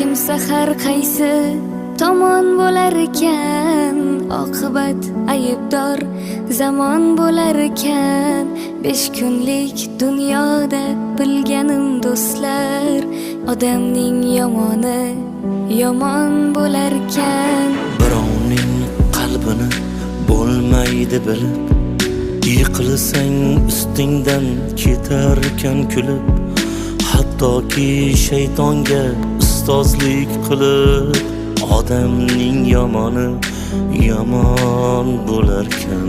Kimsa har qaysi tomon bo'larkan, oqibat aybdor zamon bo'larkan. 5 kunlik dunyoda bilganim, do'stlar, odamning yomoni yomon bo'larkan. Birovning qalbini bo'lmaydi bilib, yiqilsang ustingdan ketarkan kulib. Hattoki shaytonga ustozlik qilib, odamning yomoni yomon bo'larkan.